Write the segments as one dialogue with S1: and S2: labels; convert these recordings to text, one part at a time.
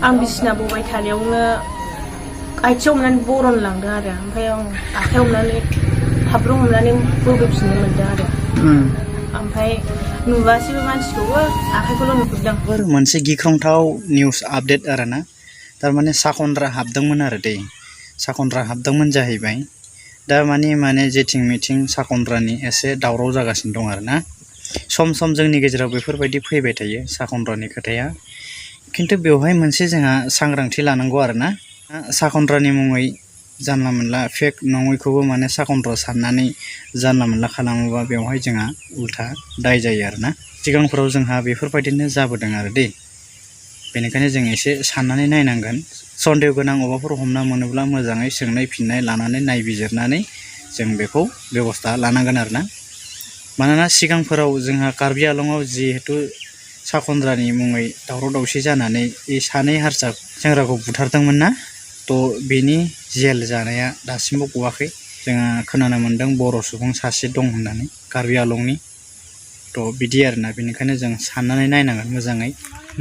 S1: आं बिसिना बबाय थानायावनो आथिङाव हमनानै बरन लांदों आरो ओमफ्राय आं आखाइयाव हमनानै हाब्रु हमनानै बोबोफिननो मोनदों आरो ओमफ्राय नुवासैबो मानसिखौबो आखाइखौल' नुहुरदों।
S2: मोनसे गिख्रंथाव निउस आपडेट आरोना थारमाने साखन्द्रा हाबदोंमोन आरो दै साखन्द्रा हाबदोंमोन जाहैबाय दा माने जेथिं मिथिं साखन्द्रानि एसे दावराव जागासिनो दं आरोना सम सम जोंनि गेजेराव बेफोरबायदि फैबाय थायो साखन्द्रानि खोथाया खिन्थु बेवहाय मोनसे जोंहा सांग्रांथि लानांगौ आरोना साखन्द्रानि मुङै जानला मोनला फेक नङैखौबो माने साखन्द्रा साननानै जानला मोनला खालामोबा बेवहाय जोंहा उल्था दाय जायो आरोना सिगांफोराव जोंहा बेफोरबायदिनो जाबोदों आरो दै बेनिखायनो जों एसे साननानै नायनांगोन सन्देह गोनां अबाफोर हमना मोनोब्ला मोजाङै सोंनाय फिननाय लानानै नायबिजिरनानै जों बेखौ बेबस्था लानांगोन आरोना मानोना सिगांफोराव जोंहा कार्बि आलंआव जिहेतु साखन्द्रानि मुङै दावराव दावसि जानानै सानै हारसा सेंग्राखौ बुथारदोंमोन ना थ' बेनि जेल जानाया दासिमबो गवाखै जोङो खोनानो मोन्दों बर' सुबुं सासे दं होननानै कार्बि आलंनि थ' बिदि आरोना बेनिखायनो जों साननानै नायनांगोन मोजाङै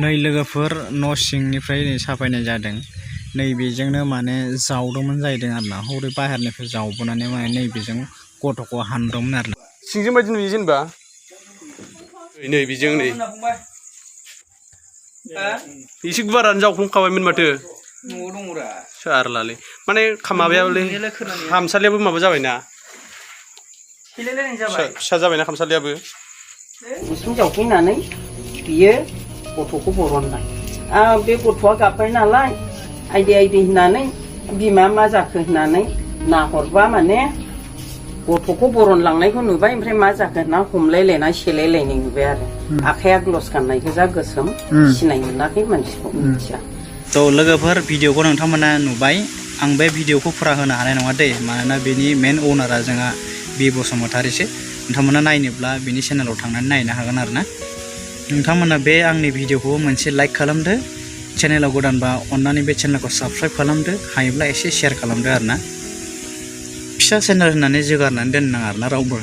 S2: नै लोगोफोर न' सिंनिफ्राय साफायनाय जादों नैबेजोंनो माने जावदोंमोन जाहैदों आरोना हरै बाहेरनिफ्राय जावबोनानै माने नैबेजों गथ'खौ हानदोंमोन आरोना
S3: सिंजों बायदि नुयो जेनेबा नै बेजों नै एसे गुवारानो जावफ्लंखाबायमोन माथो
S4: न'आव दङरा
S3: सारलालै माने माबायाबोलै खामसालियाबो माबा जाबायना फिसा जाबायना खामसालियाबो
S4: उसुं जावफैनानै बियो गथ'खौ बरनबाय बे गथ'आ गाबबाय नालाय आइदे होननानै बिमा मा जाखो होननानै नाहरबा माने गथ'खौ बरनलांनायखौ नुबाय ओमफ्राय मा जाखो होनना हमलायलायना सेलायलायनाय नुबाय आरो आखाइया ग्लस गाननाय गोजा गोसोम सिनाय मोनाखै मानसिखौ मिथिया
S2: थ' लोगोफोर भिडिअखौ नोंथांमोना नुबाय आं बे भिडिअखौ फुरा होनो हानाय नङा दै मानोना बेनि मेन अनारा जोंहा बी बसुमतारीसो नोंथांमोना नायनोब्ला बेनि चेनेलाव थांनानै नायनो हागोन आरोना नोंथांमोना बे आंनि भिडिअखौ मोनसे लाइक खालामदो चेनेलाव गोदानबा अन्नानै बे चेनेलखौ साबस्क्राइब खालामदो हायोब्ला एसे शेयार खालामदो आरोना फिसा चेनेल होननानै जोगारनानै दोननो नाङा आरोना रावबो